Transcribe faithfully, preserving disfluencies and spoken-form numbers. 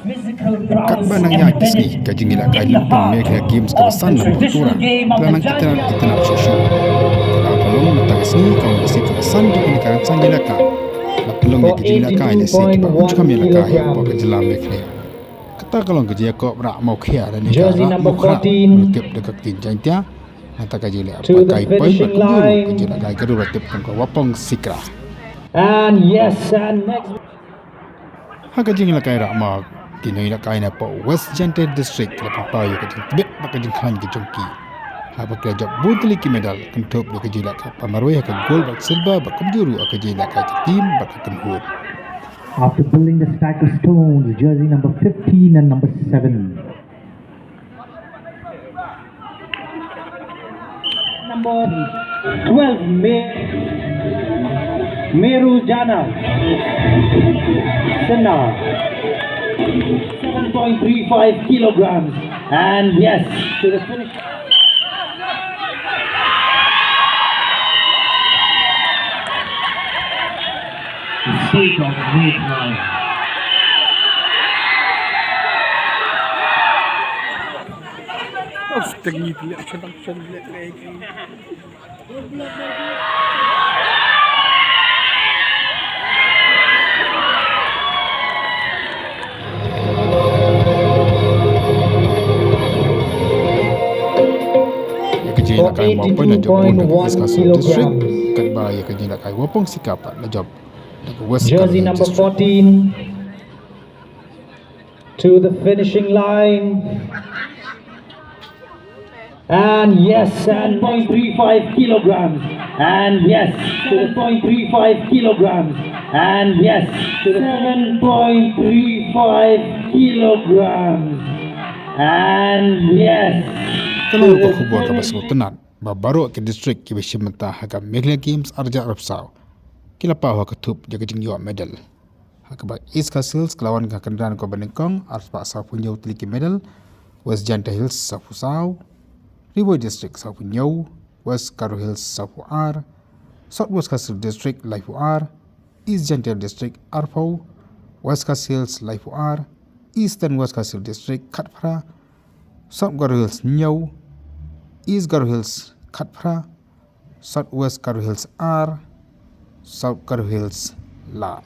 Katba nang ïaid ki sngi, ka jingïalehkai lympung Meghalaya Games kaba san na Bogora ka la nang itynnad itynnad shuh shuh. Ka la pynlong mynta ka sngi ka long ka sngi kaba san jong kane ka rynsan ïalehkai. La pynlong ïa ka jingïalehkai lehse kiba un jukam ïalehkai hapoh ka jylla Meghalaya. Kata ka long ka jingïakob rah mawkhia lane ka rah mawkhrah, tip da ka ktien Jaiñtia. Nangta ka jingïalehkai point bad kumjuh ruh ka jingïalehkai ka dei ba tip kum ka Wapong Sikra. And yes, and next. Ha ka jingïalehkai rah mawkhrah, ki nongïalehkai na poh West Jaintia District ki la pynpaw ïa ka jingtbit bad ka jingkhlaiñ ka jong ki haba ki la jop bun tylli ki medal, kynthup ïa ka jingïalehkai marwei ha ka gold bad silver bad kumjuh ruh ha ka jingïalehkai ka team bad ka kynhun. After pulling the stack of stones, jersey number fifteen and number seven. Number twelve, Me-, Meru Jana Sinha. Seven point three five kilograms. And yes, to the finish. Speak of midnight. Ïa ka jingïalehkai mawpoint la jop bun da ka East Khasi Hills District, katba ïa ka jingïalehkai Wapong Sikra pat la jop da ka West Khasi Hills District. Jersey number fourteen to the finishing line. And yes, seven point three five kilograms. And yes, seven point three five kilograms. And yes, seven point three five kilograms. And yes. Ka long ka khubor kaba sngewtynnat ba baroh ki district kiba shim bynta ha ka Meghalaya Games arhajar arphew saw ki la paw ha ka thup ïa ka jingïoh medal. Ha kaba East Khasi Hills ka la wan ha ka kynran kaba nyngkong, arspah sawphew hynñiew tylli ki medal, West Jaintia Hills sawphew saw, Ri Bhoi District sawphew hynñiew, West Garo Hills sawphew ar, South West Khasi Hills District laiphew ar, East Jaintia District arphew, West Khasi Hills laiphew ar, Eastern West Khasi Hills District khatphra, South Garo Hills hynñiew, East Garo Hills khatphra, South West Garo Hills ar, South Garo Hills lai.